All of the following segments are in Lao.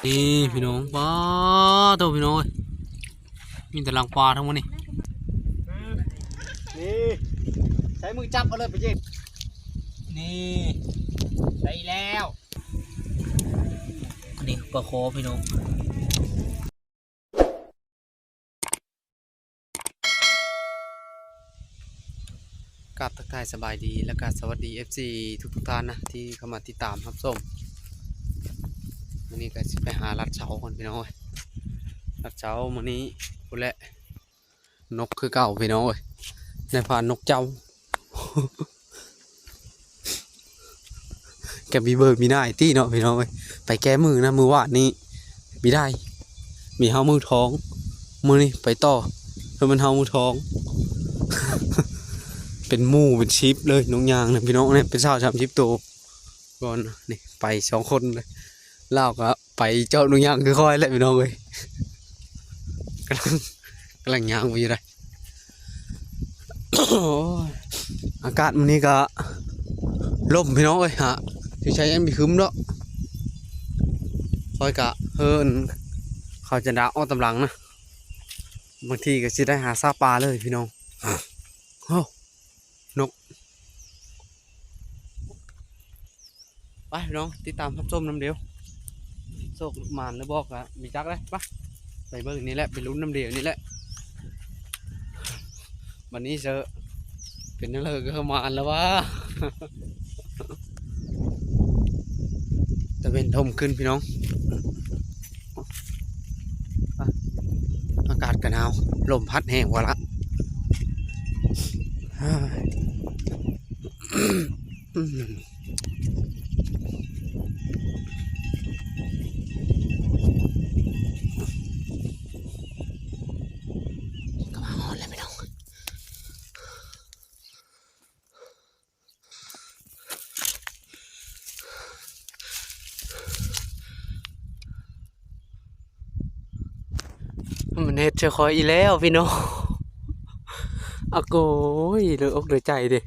ນີ້ພີ່ນ້ອງ ປາໂທ້ພີ່ນ້ອງເອີຍ ມີແຕ່ລັງປາທັງໝົດນີ້ ນີ້ ໃຊ້ມືຈັບເອົາເລີຍໄປເຈັບ ນີ້ ໄດ້ແລ້ວ ອັນນີ້ປາຄໍພີ່ນ້ອງ. ກາບທັກທາຍສະບາຍດີ ແລະກະສະຫວັດດີ ເອັຟຊີ ທຸກໆທ່ານນະ ທີ່ເຂົ້າມາຕິດຕາມຮັບຊົມ. ມື້ນີ້ກະຊິໄປຫາລັດເຊົາກ່ອນພີ່ນ້ອງເອີຍ ລັດເຊົ້າມື້ນີ້ພຸ້ນແຫຼະ ນົກຄືເກົ່າພີ່ນ້ອງເອີຍ ໄດ້ພານົກເຈົ້າ. ກະມີເບີມີໜ້າຍຕິເນາະພີ່ນ້ອງເອີຍ ໄປແກ້ມືນະ ມື້ວານນີ້ມີໄດ້ ມີເຮົາມື້ທອງ ມື້ນີ້ໄປຕໍ່ ເພິ່ນແມ່ນເຮົາມື້ທອງ ເປັນໝູ່ເປັນສິບເລີຍ ນົກຍາງນະພີ່ນ້ອງ ເປັນຊາວສາມສິບໂຕ ກ່ອນ ນີ້ໄປສອງຄົນເລີຍ ລາວກະໄປເຈາະໜູຍ່າງຄືຂ້ອຍແຫຼະພີ່ນ້ອງເອີຍ ກຳລັງ ກຳລັງຍ່າງໄປຢູ່ໃດ໋. ໂອ້ຍ ອາກາດມື້ນີ້ກະລົມພີ່ນ້ອງເອີຍ ຫາ ຊິໃຊ້ຍັງມີຄຶ້ມເນາະ ຂ້ອຍກະເຮີ້ນເຂົາຈະດາອອກຕາມຫຼັງນະ ບາງທີກະຊິໄດ້ຫາຊາປາເລີຍພີ່ນ້ອງ. ໂອ້ ນົກ ໄປພີ່ນ້ອງ ຕິດຕາມຮັບຊົມນຳເດີ ໂຊກໝານຫຼືບໍ່ກະບໍ່ຈັກເດ້ ໄປ ໄປເບິ່ງນີ້ແຫຼະ ໄປລຸ້ນນຳເດີນີ້ແຫຼະ ບັດນີ້ເຊີ ເປັນແນວໃດກະໝານແລ້ວຫວາ ຕາເວັນທົ່ມຂຶ້ນພີ່ນ້ອງ. ອາກາດກະໜາວ ລົມພັດແຮງວ່າລະ ກະມາຮອດແລ້ວພີ່ນ້ອງ. ມັນເຮັດໃສ່ຂ້ອຍອີກແລ້ວພີ່ນ້ອງ ອາໂກຍ ເລີຍອົກເລີຍໃຈເດ້.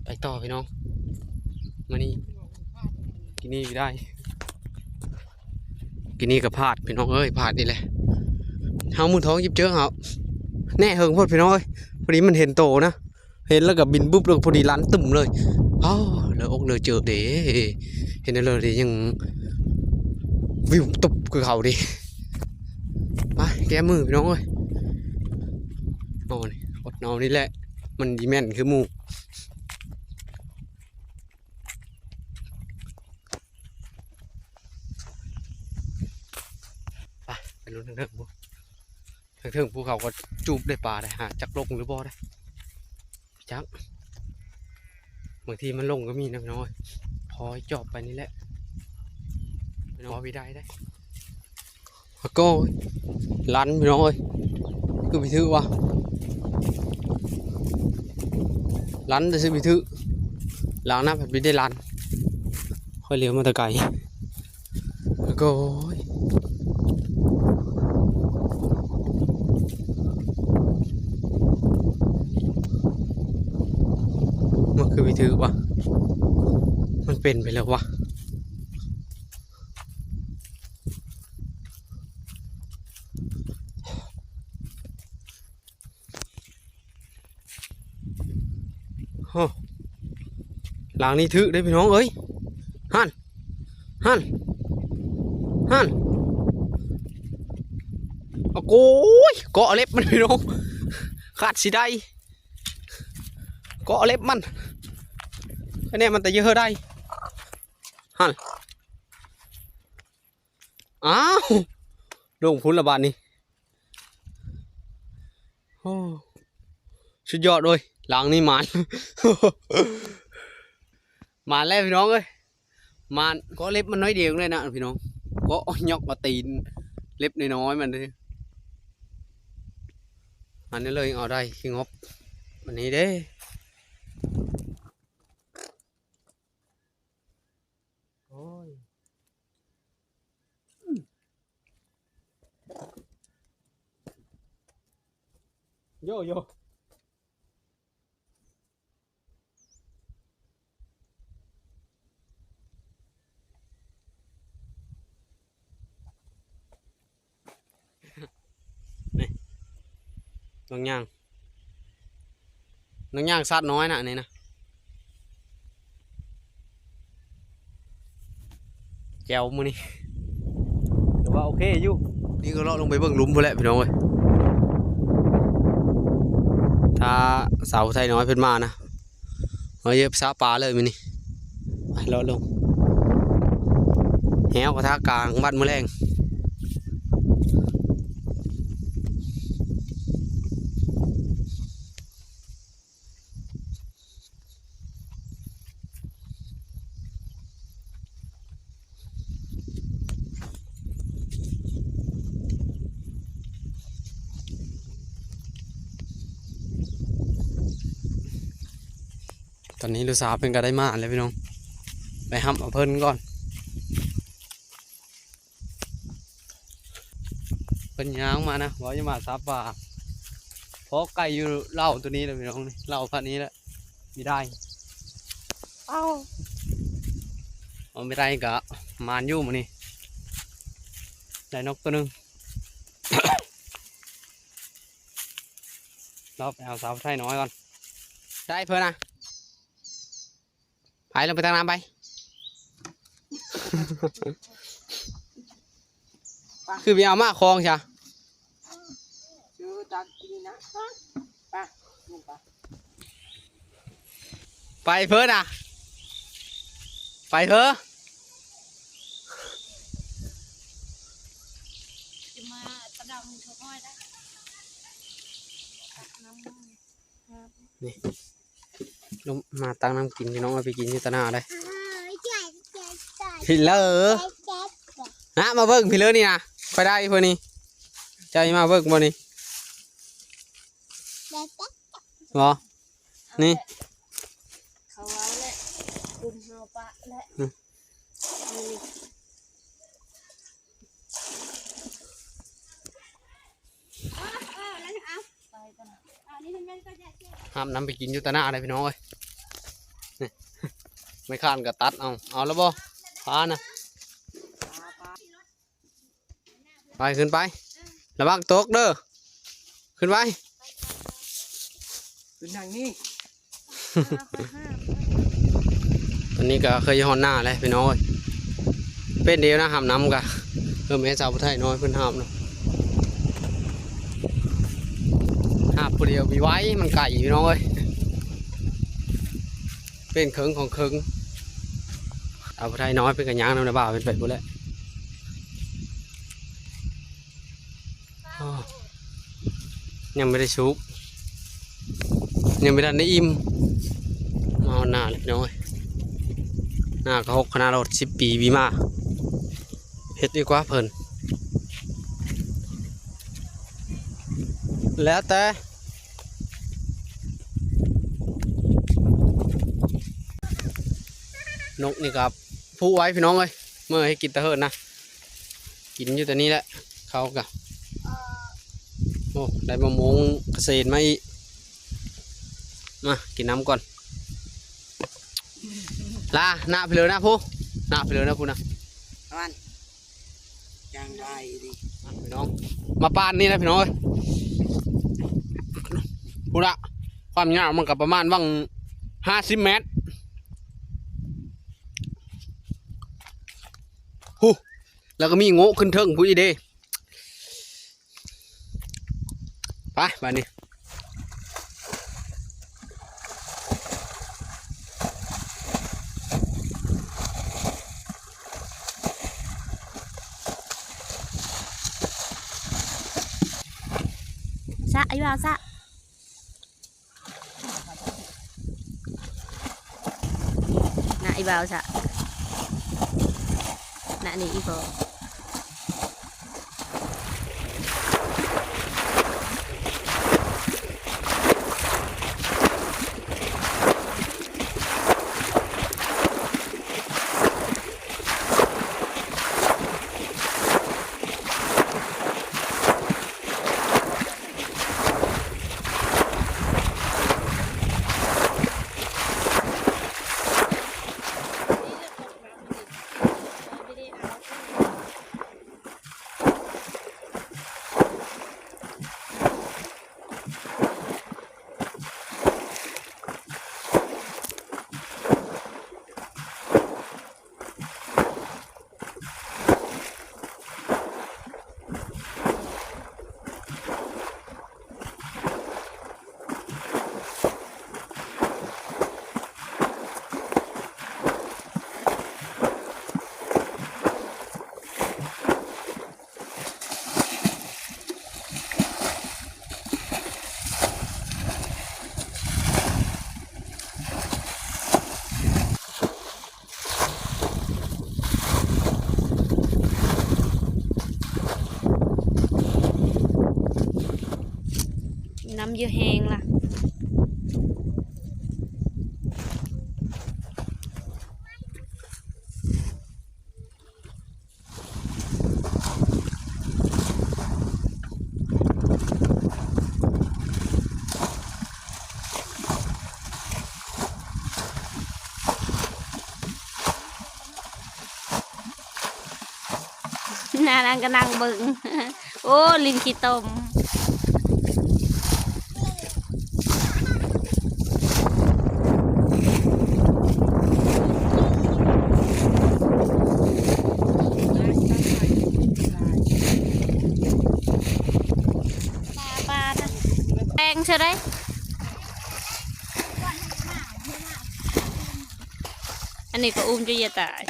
ໄປຕໍ່ພີ່ນ້ອງ ມື້ນີ້ ກິນນີ້ບໍ່ໄດ້ ກິນນີ້ກະພາດພີ່ນ້ອງເອີຍ ພາດອີກແຫຼະ ເຮົາມື້ທອງຈິບເຈີເຮົາ ແນ່ ເຫິງໂພດພີ່ນ້ອງເອີຍ ພໍດີມັນເຫັນໂຕນະ. ເຫັນແລ້ວກະບິນບຶບ ແລ້ວກະພໍດີລັນຕຶ້ມເລີຍ ອ້າວ ເລີຍອົກເລີຍໃຈເດ້ ເຫັນແລ້ວເລີຍຍັງວິວຕຸບຄືເຂົາເດ້ ໄປແກ້ມືພີ່ນ້ອງເອີຍ ເອົານີ້ ອົດເອົານີ້ແຫຼະ ມັນຊິແມ່ນຄືໝູ່ ໄປ ໄປລຸ້ນເທິງໆ ເທິງໆ ພູເຂົາກະຈູບໄດ້ປາໄດ້ ຫາຈັກລົງຫຼືບໍ່ໄດ້ ຈັກ ບາງທີມັນລົງກະມີນະພີ່ນ້ອງເອີຍ ພໍຈອບໄປນີ້ແຫຼະ ພໍໄປໄດ້ໄດ໋ ອາໂກຍ ລັນພີ່ນ້ອງເອີຍ ຄືໄປຖືກຫວາ ລັນແຕ່ຊິໄປຖືກ ຫຼັງນັ້ນພັດບໍ່ໄດ້ລັນ ຂ້ອຍຫຼຽວມາແຕ່ໄກ. ໂອ້ຍ ມັນຄືໄປຖືກຫວາ ມັນເປັນໄປແລ້ວຫວາ ໂອ້ ຫຼັງນີ້ຖືກເດ້ພີ່ນ້ອງເອີຍ ຫັ້ນ ຫັ້ນ ຫັ້ນ ໂອ້ໂກຍ ເກາະເລັບມັນພີ່ນ້ອງ ຄາດຊິໄດ້ ເກາະເລັບມັນ ຄະແນນມັນແຕ່ເຢີເຮີໄດ້ ຫັ້ນ ອ້າວ ລົງພຸ້ນລະບາດນີ້ ໂອ້ ສຸດຍອດເວີຍ ຫຼັງນີ້ໝານ ໝານແລ້ວພີ່ນ້ອງເອີຍ ໝານ ເກາະເລັບມັນໜ້ອຍດຽວເລີຍນະພີ່ນ້ອງ ເກາະຫຍອກເອົາຕີນ ເລັບນ້ອຍໆມັນເດ້ ອັນນີ້ເລີຍເອົາໄດ້ຂີ້ງົບ ອັນນີ້ເດ້. ໂອ້ຍ ໂຢໂຢ ນີ້ ນ້ອງຍ່າງ ນ້ອງຍ່າງສັດນ້ອຍນະ ນີ້ນະ ແຈ່ວມື້ນີ້ ຖືວ່າໂອເຄຢູ່. ນີ້ກໍເລາະລົງໄປເບິ່ງຫຼຸມພຸ້ນແຫຼະພີ່ນ້ອງເອີຍ ຖ້າສາວໄທນ້ອຍເພິ່ນມານະ ມາເຢັບສະປາເລີຍມື້ນີ້ ໄປເລາະລົງ ແຮ້ວກະທາກາງບັດມື້ແລງ. ຕອນນີ້ລູກສາວເພິ່ນກໍໄດ້ມາແລ້ວພີ່ນ້ອງ ໄປຮັບເອົາເພິ່ນກ່ອນ. ເພິ່ນຍ່າງມານະ ເວົ້າຢ່າມາສາປາ ພໍ້ໄກ່ຢູ່ເຫຼົ່າໂຕນີ້ແຫຼະພີ່ນ້ອງ ເຫຼົ່າພັດນີ້ແຫຼະ ມີໄດ້ ເອົ້າ ເອົາມີໄດ້ກະໝານຢູ່ມື້ນີ້ ໄດ້ນົກໂຕໜຶ່ງ ລອໄປເອົາສາວໄທນ້ອຍກ່ອນ ໄດ້ເພິ່ນນະ. ໄປ ລົງໄປຕັກນ້ຳໄປ ຄືໄປເອົາມາຄອງຊະ ຊື່ຕັກກິນນະ ໄປ ໄປເພິ່ນນະ ໄປເພິ່ນ ຈະມາຕະດຳເຂົານ້ອຍໄດ້ ຕັກນ້ຳ ນີ້ ລົງມາຕັກນ້ຳກິນ ພີ່ນ້ອງເອົາໄປກິນຢູ່ຕາໜ້າໄດ໋ ພີ່ເລີ ນະ ມາເບິ່ງພີ່ເລີນີ້ນະ ຂ້ອຍໄດ້ເພິ່ນນີ້ ເຈົ້າຊິມາເບິ່ງບໍ່ນີ້ ບໍ່ ນີ້ ເຂົາເວົ້າແຫຼະ ກຸ່ມເຮົາປະແຫຼະ ອືມ ນີ້ ຫາບນ້ຳໄປກິນຢູ່ຕາໜ້າໄດ໋ພີ່ນ້ອງເອີຍ ນີ້ ໄມ້ຄ້ານກໍຕັດເອົາ ເອົາແລ້ວບໍ່ ປານະ ໄປ ຂຶ້ນໄປ ລະວັງຕົກເດີ ຂຶ້ນໄປ ຂຶ້ນທາງນີ້ ຕອນນີ້ກໍເຄີຍຮອດໜ້າແລ້ວພີ່ນ້ອງເອີຍ ເປັນດຽວນະ ຫາບນ້ຳກະ ເອີ ແມ່ສາວຜູ້ໄທນ້ອຍເພິ່ນຫາບນະ ຫາບຜູ້ດຽວບໍ່ໄຫວ ມັນໄກພີ່ນ້ອງເອີຍ ເປັນເຄິ່ງຂອງເຄິ່ງ ສາວຜູ້ໄທນ້ອຍເພິ່ນກໍຍ່າງນຳນ້າບ່າວເພິ່ນໄປພຸ້ນແຫຼະ. ອ້อ ยังไม่ได้สูบ ยังไม่ทันได้อิ่ม มาฮอดนาแล้วพี่น้องเอ้ย นากะฮกขนาดรถสิบปีบ่มา เฮ็ดดีกว่าเพิ่น แล้วแต่ นกนี่ก็ ผู้ไว้พี่น้องเอ้ย เมื่อให้กินตะเหินนะ กินอยู่แต่นี้แหละ เขากะ โอ้ ได้มะม่วงเกษตรมาอีก มา กินน้ำก่อน ลา หน้าไปเลยนะผู้ หน้าไปเลยนะผู้นะ ประมาณ จั่งได๋ อ่ะ พี่น้อง มาปานนี้นะพี่น้องเอ้ย พุ้นละ ความยาวมันก็ประมาณหว่างห้าสิบเมตร หู แล้วก็มีโง่ขึ้นเทิงพุ้นอีกเด้ ไป บาดนี้ สะ อีบ่าว สะ หน้าอีบ่าว สะ หน้านี่อีพ่อ ส ຢູ່ແຮງລະ. ນາງກໍນັ່ງເບິ່ງ. ໂອ້ ລິງຂີ້ຕົມ. ປານະ ແປງເທື່ອໃດ. ອັນນີ້ກໍອຸ້ມຈະເຢຍຕາຍ.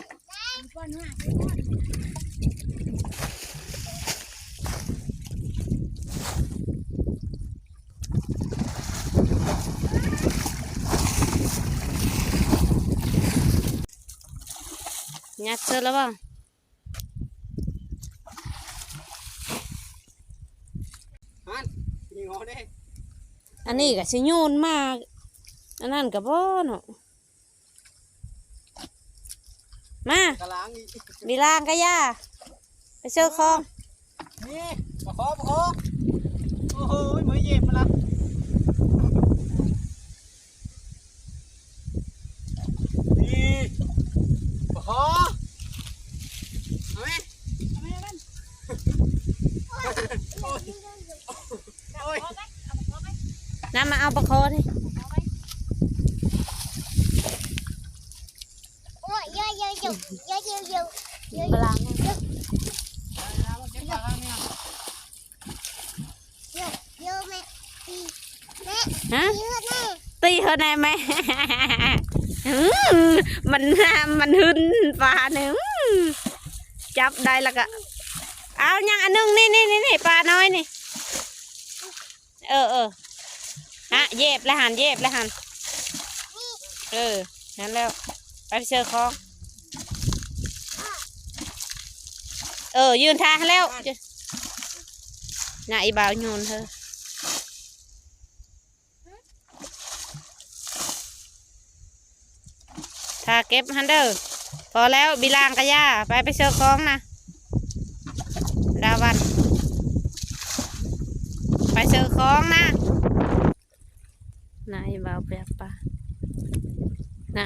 ຍັດເສີດແລ້ວບໍ່? ອັນນີ້ກໍຊິໂຍນມາ ອັນນັ້ນກໍບໍ່ເນາະ. ມາ ກະລາງອີກ ມີລາງກະຢາ ໄປເຊີຂອງ. ນີ້ ປາຄໍ ປາຄໍ. ໂອ້ໂຫ ເມື່ອຍເຢັບມາລະ. ນີ້ ປາຄໍ ເອົາແມ ເອົາແມ. ໂອ້ຍ ໂອ້ຍ ນຳມາເອົາປາຄໍນີ້. ໂອ້ຍ ເຢີ ເຢີ ເຢີ ເຢີ ເຢີ ເຢີ ເຢີ ເຢີ ເຢີ ເຢີ ແມ່ ຕີ ແມ່ ຮະ? ຕີເຮີແດ່ ຕີເຮີແດ່ແມ່. ອື ມັນ ມັນຫຶນປານີ້. ອື ຈັບໄດ້ແລ້ວກໍ ເອົາຍັງອັນໜຶ່ງນີ້ ນີ້ ນີ້ ນີ້ ປານ້ອຍນີ້. ເອີ ເອີ ຮະ ເຢັບແລ້ວຫັ້ນ ເຢັບແລ້ວຫັ້ນ. ເອີ ນັ້ນແລ້ວ ໄປເຊີຂອງ. ເອີ ຢືນທ່າຫັ້ນແລ້ວ ນະ ອີບ່າວໂຍນເຮີ. ຖ້າເກັບຫັ້ນເດີ. ພໍແລ້ວ ບິລາງກະຢ່າ ໄປ ໄປເຊີຂອງນະ ດາວັນ ໄປເຊີຂອງນະ. ນາຍບ່າວໄປຫາປານະ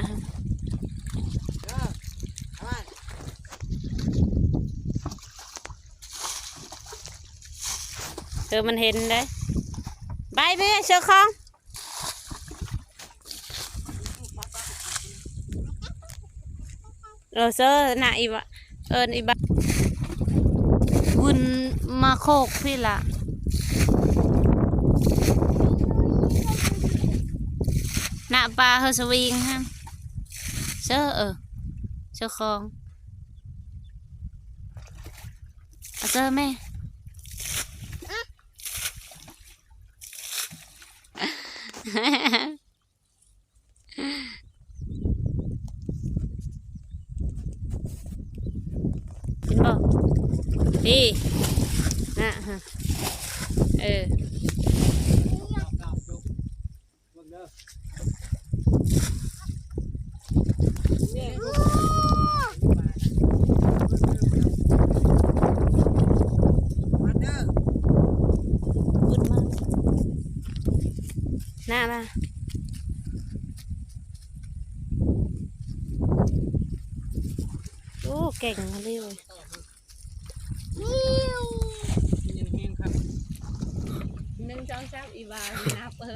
ເອີ ມັນເຫັນເດ້. ໄປ ໄປເຊີຂອງ. ເອີ ເຊີນະ ອີບາ ເອີ້ນອີບາ ວືນມາໂຄກພີ້ລະ ນະ ປາເຮີສະວິງຫັ້ນ. ເຊີ ເອີ ເຊີຂອງ ເອົາເຊີແມ່. ເຫັນບໍ່? ນີ້ ນະ ເອີ. ນະ ນະ. ໂອ້ ເກັ່ງມາເລີຍ. ໜຶ່ງ ສອງ ສາມ ອີບາ ນັບ ເອີ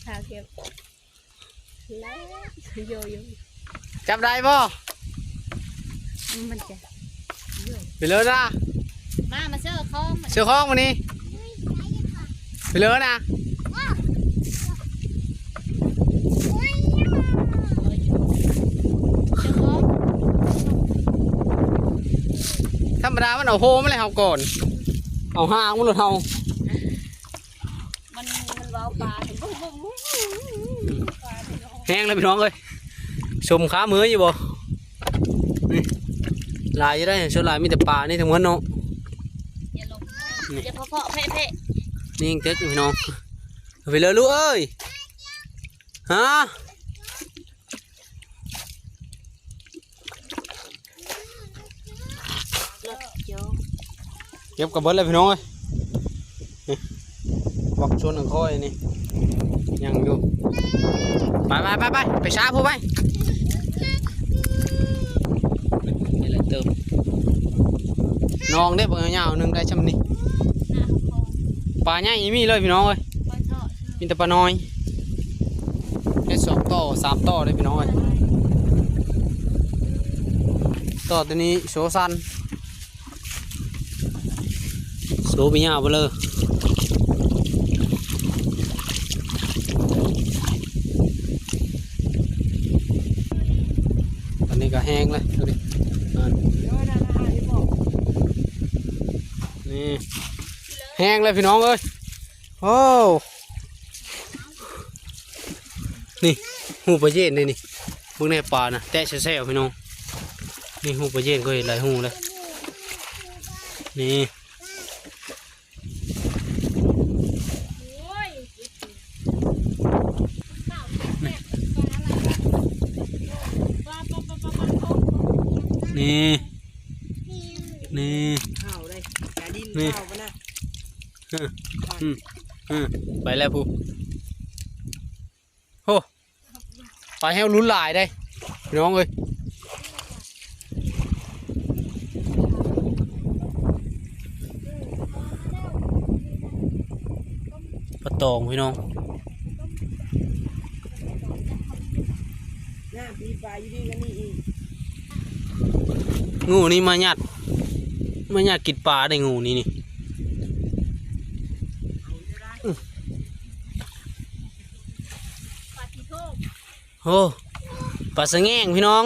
ຖ້າເກັບ ໂຍ ໂຍ ຈັບໄດ້ບໍ່? ມັນຈະ ໄປເລີຍນະ ມາ ມາເຊີຂອງ ເຊີຂອງມານີ້ ໄປເລີຍນະ. ທຳມະດາມັນເອົາໂຮມາແລ້ວເຮົາກ່ອນ ເອົາຫາງມັນໂລດເຮົາ. ມັນ ມັນເວົ້າປານີ້ ປານີ້ເນາະ ແຮງແລ້ວພີ່ນ້ອງເອີຍ. ສົມຄາເໝືອຢູ່ບໍ່? ນີ້ ຫຼາຍຢູ່ໄດ໋ ສ່ວນຫຼາຍມີແຕ່ປານີ້ທັງໝົດເນາະ. ຢ່າລົງ ນີ້ ຢ່າເພາະໆ ເພະໆ. ຍິງຕຶກພີ່ນ້ອງ ໄປເລີຍລູກເອີຍ ຮະ ເກັບກັນເບິດແລ້ວພີ່ນ້ອງເອີຍ ນີ້ ບັກຊວນຂອງຂ້ອຍນີ້ ຍັງຢູ່ ໄປໆໆໆ ໄປຊາຜູ້ໄປ ນີ້ແຫຼະເຕີບ ໜອງເດ້ ບັກຍາວໜຶ່ງໄດ້ຊ່ຳນີ້ ປາໃຫຍ່ມີເລີຍພີ່ນ້ອງເອີຍ ມີແຕ່ປານ້ອຍ ເຮັດສອງຕໍ່ສາມຕໍ່ເດ້ພີ່ນ້ອງເອີຍ ຕໍ່ຕົວນີ້ໂຊຊັ້ນ ໂຊໄປຍາວໄປເລີຍ ຕອນນີ້ກໍແຫ້ງແລ້ວ ດູດິ ນີ້ ແຫ້ງແລ້ວພີ່ນ້ອງເອີຍ ໂອ້ ນີ້ ຮູບປາເຢັນເດ້ນີ້ ເບິ່ງແນ່ປານະ ແຕະແຊວໆ ພີ່ນ້ອງ ນີ້ ຮູບປາເຢັນກໍເຫັນຫຼາຍຮູບເລີຍ ນີ້ ນີ້ ນີ້ ນີ້ ອືມ ອືມ ໄປແລ້ວພຸ້ນ ໂຫ ປາແຫ້ວລຸ້ນຫຼາຍເດ້ ພີ່ນ້ອງເອີຍ ປາຕອງພີ່ນ້ອງ ນ້ຳມີປາຢູ່ດີກວ່ານີ້ອີກ ງູນີ້ມາຍັດ ມາຍັດກິນປາໄດ້ງູນີ້ນີ້ ໂອ້ ປາສະແງງພີ່ນ້ອງ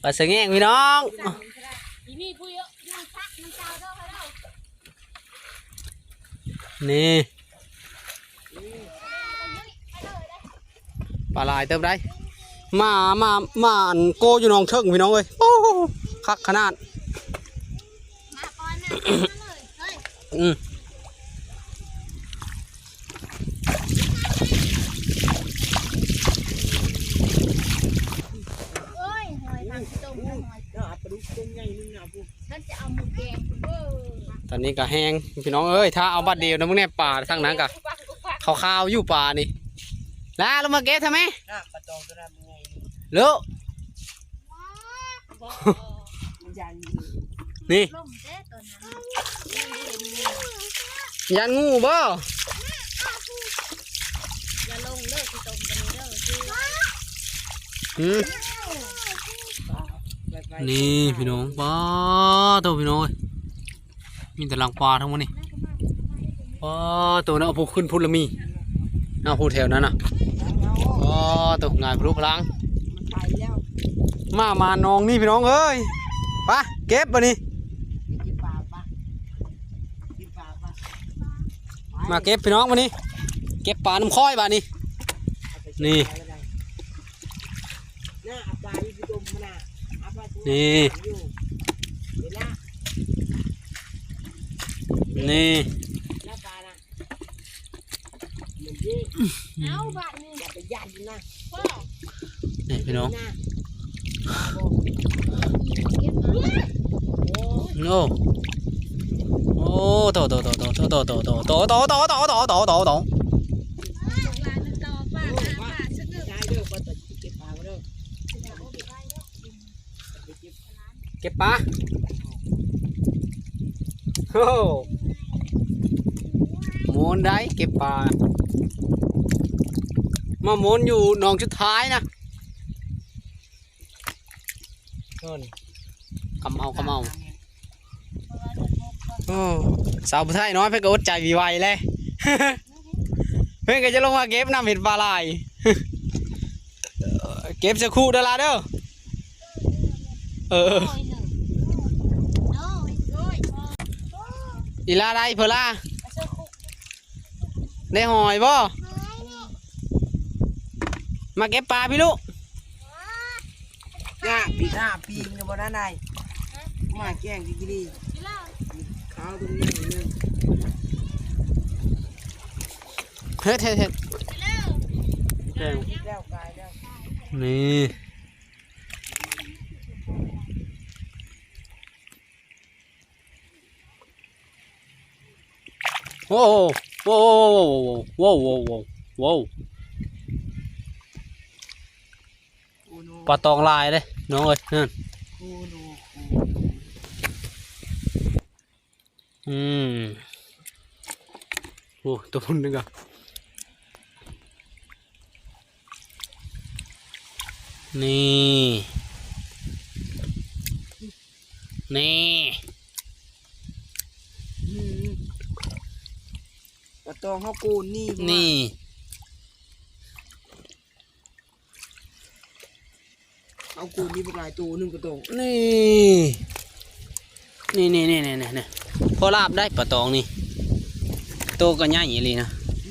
ປາສະແງງພີ່ນ້ອງ ນີ້ ປາຫຼາຍເຕີບໃດ໋ ມາ ມາ ມາອັນໂກຢູ່ໜອງເທິງພີ່ນ້ອງເອີຍ ໂອ້ ຄັກຂະໜາດ ອືມ ຕອນນີ້ກໍແຫ້ງພີ່ນ້ອງເອີຍ ຖ້າເອົາບາດດຽວນະ ມຶງແນ່ປາທາງນັ້ນກະຂາວໆຢູ່ປານີ້ ລາລົງມາເກັບທຳໄມ ນ້ຳປາຕອງຕົວນັ້ນມັນໃຫຍ່ຢູ່ ເລີ ມັນຢ້ານຢູ່ ນີ້ ຢ້ານງູບໍ່ ຢ່າລົງເດີ ຊິຕົມກັນນີ້ເດີ ອືມ ນີ້ພີ່ນ້ອງ ປາໂຕພີ່ນ້ອງເອີຍ ມີແຕ່ຫຼັງປ່າທັງໝົດນີ້ ປາໂຕເນາະ ຜູ້ຂຶ້ນພຸ້ນລະມີ ເອົາຜູ້ແຖວນັ້ນນະ ປາໂຕ ງ່າຍພະລຸພະລັງ ມາ ມາໜອງນີ້ພີ່ນ້ອງເອີຍ ໄປເກັບບາດນີ້ ມາເກັບພີ່ນ້ອງບາດນີ້ ເກັບປານຳຂ້ອຍບາດນີ້ ນີ້ ນີ້ ນີ້ ເອົາບາດນີ້ ນີ້ພີ່ນ້ອງ ໂອ້ ໂອ້ ໂຕ ໂຕ ໂຕ ໂຕ ເກັບປາ ໂອ້ ມ່ວນໄດ໋ ເກັບປາ ມາມ່ວນຢູ່ໜອງສຸດທ້າຍນະ ກຳເອົາ ກຳເອົາ ໂອ້ ສາວຜູ້ໄທນ້ອຍເພິ່ນກໍອົດໃຈບໍ່ໄຫວແລ້ວ ເພິ່ນກໍຈະລົງມາເກັບນຳ ເຫັນປາຫຼາຍ ເກັບສາຄູເດີລະເດີ ເອີ ອີລາໄດ້ເພິ່ນລະ ໄດ້ຫອຍບໍ່ ມາເກັບປາພີ່ລູກ ໜ້າປີ ໜ້າປີນກໍບໍ່ໄດ້ ມາແກງກິນດີ ຂາວຕົງນີ້ເລີຍ ເຮັດ ເຮັດ ເຮັດ ແກງ ແລ້ວກາຍແລ້ວ ນີ້ ໂອ້ ໂອ້ ໂອ້ ໂອ້ ປາຕອງຫຼາຍເດ້ນ້ອງເອີຍ ນັ້ນ ອືມ ໂອ້ ຕົວພຸ້ນໜຶ່ງກະ ນີ້ ນີ້ ອືມ ປາຕອງເຮົາໂກນນີ້ ນີ້ ເອົາໂກນນີ້ບັກຫຼາຍໂຕໜຶ່ງປາຕອງ ນີ້ ນີ້ ນີ້ ນີ້ ພໍລາບໄດ້ປາຕອງນີ້ ໂຕກະໃຫຍ່ອີ່ຫຼີນະ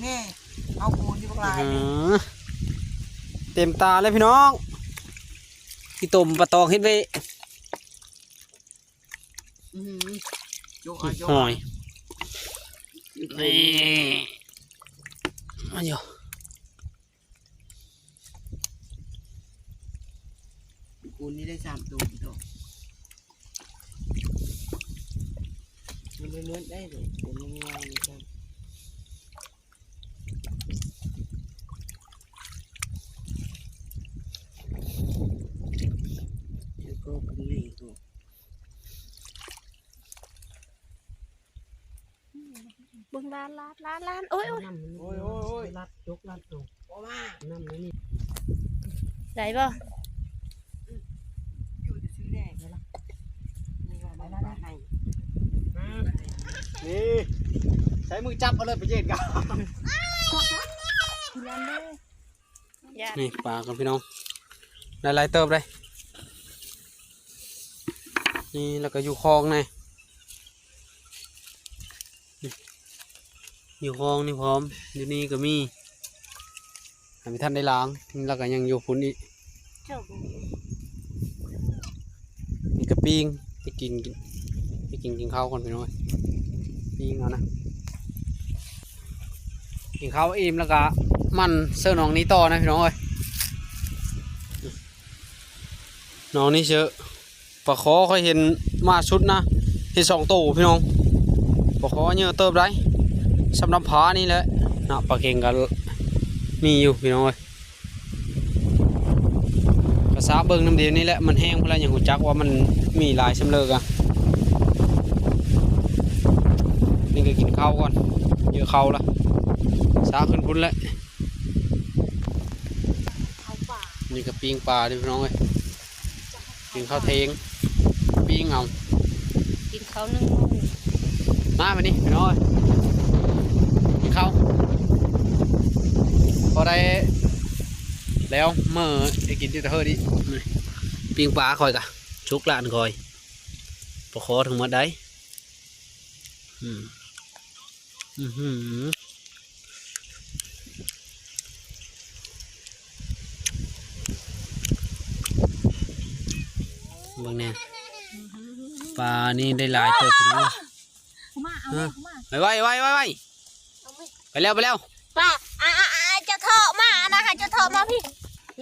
ນີ້ ເອົາໂກນນີ້ບັກຫຼາຍ ອື ເຕັມຕາເລີຍພີ່ນ້ອງ ຂີ້ຕົມປາຕອງເຮັດເວ ອື ຈົກເອົາ ຈົກເອົາ ນີ້ ໂອ້ຍ ຄູນນີ້ໄດ້ສາມໂຕພີ່ນ້ອງ ມັນບໍ່ໝົດໄດ້ເດ້ ໂຕນ້ອຍໆນີ້ ແລ້ວກໍຂຶ້ນມາອີກໂຕ. ເບິ່ງຫຼານ ຫຼານ ຫຼານ ຫຼານ ໂອ້ຍ ໂອ້ຍ ນ້ຳມັນ ໂອ້ຍ ໂອ້ຍ ໂອ້ຍ ລັດຈົກລັດໂຕ ອອກມາ ນ້ຳໃນນີ້ ໄດ້ບໍ່? ຢູ່ຊື່ໆແດ່ ນີ້ ໃຊ້ມືຈັບເອົາເລີຍ ໄປເຢັນກັນ ນີ້ປາກັນພີ່ນ້ອງ ໄດ້ຫຼາຍເຕີບເດ້ ນີ້ ແລ້ວກໍຢູ່ຄອງນີ້ ຢູ່ຄອງນີ້ພ້ອມ ຢູ່ນີ້ກໍມີ ຫາບໍ່ທັນໄດ້ລ້າງ ແລ້ວກໍຍັງຢູ່ພຸ້ນອີກ ນີ້ກໍປີ້ງ ໄປກິນ ໄປກິນ ກິນເຂົ້າກ່ອນພີ່ນ້ອງເອີຍ ປີ້ງເອົານະ ກິນເຂົ້າອີ່ມແລ້ວກະໝັ່ນເຊີໜອງນີ້ຕໍ່ນະພີ່ນ້ອງເອີຍ ໜອງນີ້ເຊີ ປາຄໍຂ້ອຍເຫັນມາສຸດນະ ເຫັນສອງໂຕພີ່ນ້ອງ ປາຄໍເຍີະເຕີບໄດ໋ ສ່ຳລຳພານີ້ແຫຼະນະ ປາເຄັງກະມີຢູ່ພີ່ນ້ອງເອີຍ. ກະຊາເບິ່ງນຳດຽວນີ້ແຫຼະ ມັນແຫ້ງພຸ້ນລະ ຍັງຮູ້ຈັກວ່າມັນມີຫຼາຍຊ່ຳເລີກະ ນີ້ກະກິນເຂົ້າກ່ອນ ເຢີເຂົ້າລະ ຊາຂຶ້ນພຸ້ນແຫຼະ ນີ້ກະປີ້ງປາເດີພີ່ນ້ອງເອີຍ. ກິນເຂົ້າເທີ່ຍງ ປີ້ງເອົາ ກິນເຂົ້າໜຶ່ງໂມງ ມາບາດນີ້ພີ່ນ້ອງເອີຍ ກິນເຂົ້າ ພໍໄດ້ແລ້ວ ມື້ໄດ້ກິນຢູ່ແຕ່ເຮີດອີກ ປີ້ງປາຂ້ອຍກະສຸກລະ ອັນຂ້ອຍ ປາຄໍທັງໝົດໄດ໋ ອືມ ອືຫື ເບິ່ງແດ່ ປານີ້ໄດ້ຫຼາຍເຕີບພີ່ນ້ອງ ມາເອົາ ມາ ໄວໆ ໄວໆ ໄປແລ້ວ ໄປແລ້ວ ປາ ອ່າ ອ່າ ອ່າ ເຈົ້າເທາະມານະ ເຈົ້າເທາະມາພີ້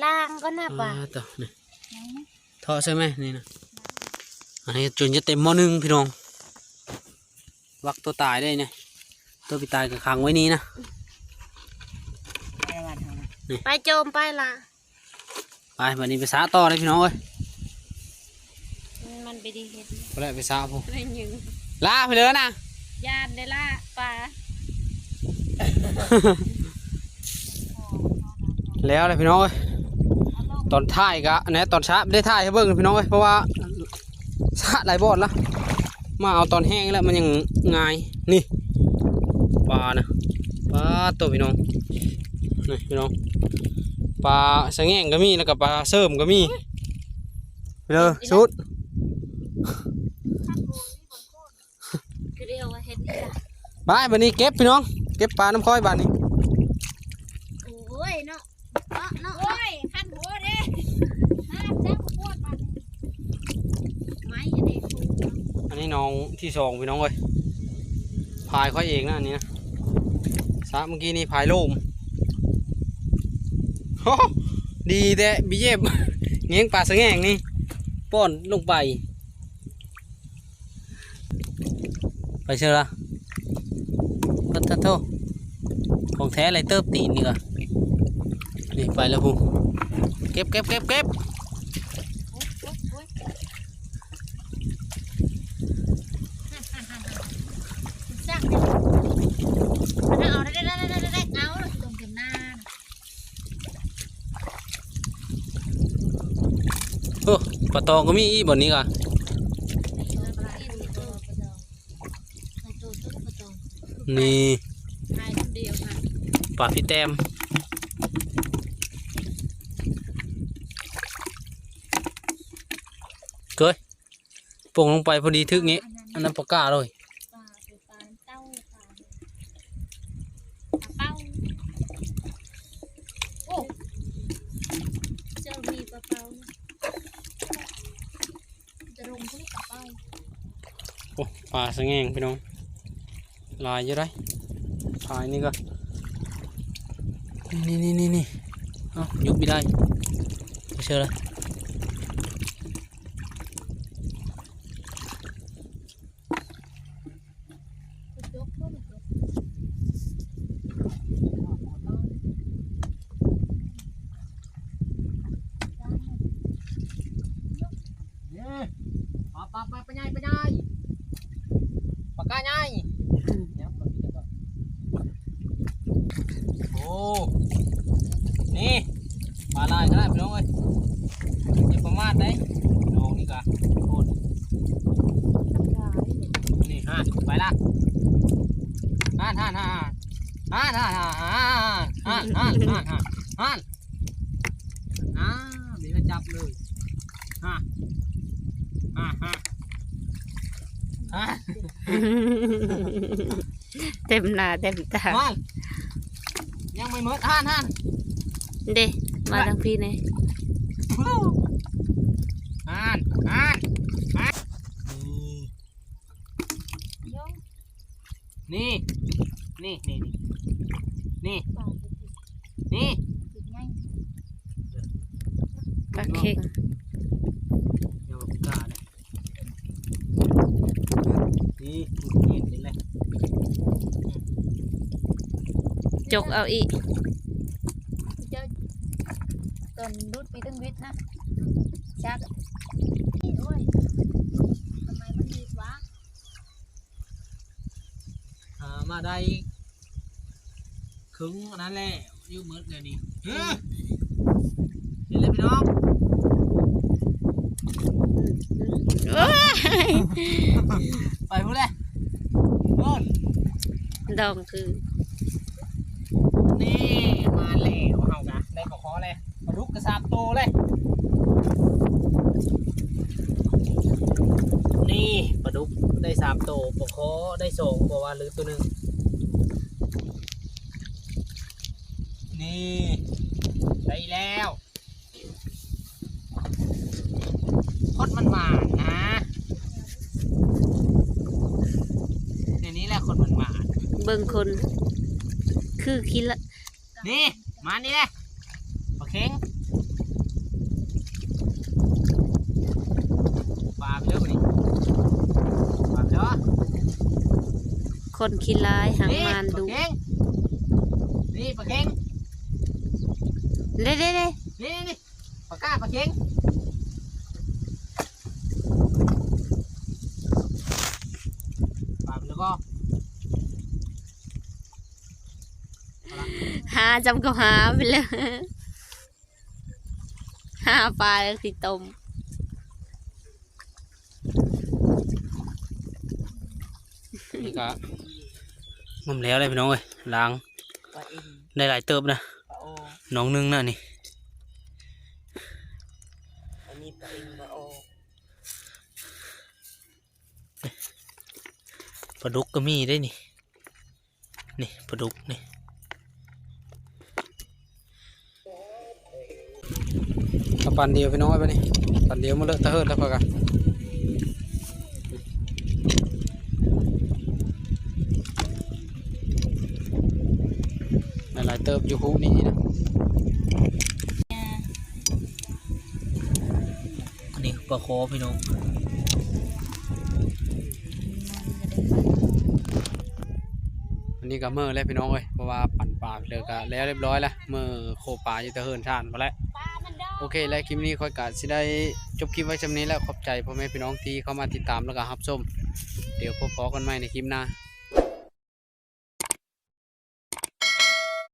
ລ້າງກ່ອນນະປາ ອ່າ ເທາະໃສ່ແມ່ນີ້ນະ ອັນນີ້ຈົນຈະເຕັມໝໍ້ໜຶ່ງພີ່ນ້ອງ. ວັກຕົວຕາຍເດ້ນີ້ ຕົວຊິຕາຍກໍຂັງໄວ້ນີ້ນະ ໄປໂຈມໄປລະ ໄປ ບາດນີ້ໄປຊະຕໍ່ເດ້ພີ່ນ້ອງເອີຍ ມັນໄປດີເຮັດ ບໍ່ໄດ້ໄປຊະພຸ້ນ ໄດ້ຍິງ ລາໄປເລີຍນະ ຢ້ານໄດ້ລາປາ ແລ້ວແຫຼະພີ່ນ້ອງເອີຍ ຕອນທ້າຍກະ ແນະ ຕອນຊະໄດ້ຖ່າຍໃຫ້ເບິ່ງພີ່ນ້ອງເອີຍ ເພາະວ່າ ຊະຫຼາຍບ່ອນລະ ມາເອົາຕອນແຫ້ງແລ້ວມັນຍັງງ່າຍ ນີ້ ປານະ ປາໂຕພີ່ນ້ອງ ນີ້ພີ່ນ້ອງ ປາສະແງງກໍມີ ແລ້ວກໍປາເສີມກໍມີ ເດີ ສຸດ ຄືດຽວເຮັດນີ້ລະ ໄປ ບາດນີ້ເກັບພີ່ນ້ອງ ເກັບປານຳຂ້ອຍບາດນີ້ ໂອ້ຍເນາະ ເນາະ ເນາະ ໂອ້ຍ ຄັນຫົວເດ້ ຫາຈັບໂພດບາດນີ້ ໄມ້ອັນນີ້ ອັນນີ້ໜອງທີສອງພີ່ນ້ອງເອີຍ ພາຍຂ້ອຍເອງນະ ອັນນີ້ນະ ສະເມື່ອກີ້ນີ້ພາຍໂລມ ດີແຕ່ບີເອັຟ ແຍງປາສະແງງນີ້ ປ້ອນລົງໄປ. ໄປເຊີລະ ປະທະໂທ ຂອງແທ້ເລີຍ ເຕີບຕີນນີ້ກະ ນີ້ໄປແລ້ວພຸ້ນ ເກັບ ເກັບ ເກັບ ເກັບ ໂອ້ ປາຕອງກໍມີອີກບ່ອນນີ້ກະ ນີ້ ປາພີແຕ້ມ ເກີຍ ປົງລົງໄປພໍດີຖືກນີ້ ອັນນັ້ນປາກ້າເລີຍ ປາ ປາເຕົ້າ ປາ ປາເປົ້າ ໂອ້ ເຈົ້າມີປາເປົ້າ ຈະລົງຜູ້ນີ້ປາເປົ້າ ໂອ້ ປາສະແງງພີ່ນ້ອງ ຫຼາຍຢູ່ໃດ໋ ພາຍນີ້ກະ ນີ້ໆໆໆ ເອົ້າ ຍຸບບໍ່ໄດ້ ໄປເຊີລະ. ນີ້ ປາ ປາ ປາ ປາໃຫຍ່ ປາໃຫຍ່ ປາກ້າໃຫຍ່ ໂອ້ ນີ້ ປາຫຼາຍຂະໜາດພີ່ນ້ອງເອີຍ ຢ່າປະໝາດເດ້ ນ້ອງນີ້ກະ ໂອ້ ນີ້ ຫັ້ນ ໄປລະ ຫັ້ນ ຫັ້ນ ຫັ້ນ ຫັ້ນ ຫັ້ນ ຫັ້ນ ຫັ້ນ ຫັ້ນ ຫັ້ນ ຫັ້ນ ຫັ້ນ ຫັ້ນ ອ່າ ມີມາຈັບເລີຍ ຮະ ຮະ ຮະ ຮະ ເຕັມໜ້າເຕັມຕາ ຫັ້ນ ຍັງບໍ່ໝົດ ຫັ້ນ ຫັ້ນ ເດ້ ມາທາງພີ້ແດ່ ຫັ້ນ ຫັ້ນ ຫັ້ນ ນີ້ ນີ້ ນີ້ ນີ້ ນີ້ ນີ້ ປາເຄັງ ນີ້ ນີ້ ນີ້ແຫຼະ ຈົກເອົາອີກ ເຈົ້າ ຕອນຫຼຸດໄປເທິງວິດນະ ຈັກ ໂອ້ຍ ທຳໄມມັນດີວະ? ຫາມາໄດ້ເຄິ່ງອັນນັ້ນແຫຼະ ຢູ່ໝົດແລ້ວນີ້ ເອີ ເຫັນແລ້ວພີ່ນ້ອງ ໂອ້ຍ ໄປພຸ້ນແຫຼະ ໂອ້ຍ ດອງຄື ນີ້ ມາແລ້ວ ເຮົາກະໄດ້ປາຄໍແລ້ວ ປາດຸກກະສາມໂຕເລີຍ ນີ້ ປາດຸກໄດ້ສາມໂຕ ປາຄໍໄດ້ສອງ ເພາະວ່າລືດໂຕໜຶ່ງ ນີ້ ໄດ້ແລ້ວ ຄົນມັນໝານນະ ແນວນີ້ແຫຼະຄົນມັນໝານ ເບິ່ງຄົນ ຄືຂີ້ລະ ນີ້ ມານີ້ແຫຼະ ປາເຄັງ ປາໄປເດີບັດນີ້ ປາໄປເດີ ຄົນຂີ້ລາຍຫາງມານດຸ ນີ້ປາເຄັງ ເດ້ໆໆ ນີ້ ນີ້ ປາກ້າປາເຄັງ ປາໄປເດີກໍ ຫາຈຳກໍຫາໄປເລີຍ ຫາປາແລ້ວຊິຕົ້ມ ນີ້ກະງມແລ້ວເລີຍພີ່ນ້ອງເອີຍ ລ້າງ ປາເອັນ ໄດ້ຫຼາຍເຕີບນະ ປາໂອ ໜອງໜຶ່ງນະນີ້ ອັນນີ້ປາເອັນ ປາໂອ ປາດຸກກໍມີເດ້ນີ້. ນີ້ປາດຸກນີ້ ເອົາປານດຽວພີ່ນ້ອງເອີຍ ບາດນີ້ປານດຽວ ມາເລີະຕະເຫີດແລ້ວຂ້ອຍກະ ເຕີບຢູ່ຄຸນີ້ນະ. ອັນນີ້ປາຄໍພີ່ນ້ອງ. ອັນນີ້ກໍເມີແລ້ວພີ່ນ້ອງເອີຍ ເພາະວ່າປັ່ນປາເລີກະແລ້ວຮຽບຮ້ອຍແລ້ວ ເມີໂຄປາຢູ່ແຕ່ເຮືອນຊານພຸ້ນແຫຼະ. ໂອເຄ ແລະ ຄລິບນີ້ຂ້ອອຍກະຊິໄດ້ຈົບຄລິບໄວ້ຊ່ຳນີ້ແລ້ວ. ຂອບໃຈພໍ່ແມ່ພີ່ນ້ອງທີ່ເຂົ້າມາຕິດຕາມ ແລະ ກໍຮັບຊົມ. ດຽວພົບພໍ້ກັນໃໝ່ໃນຄລິບໜ້າ.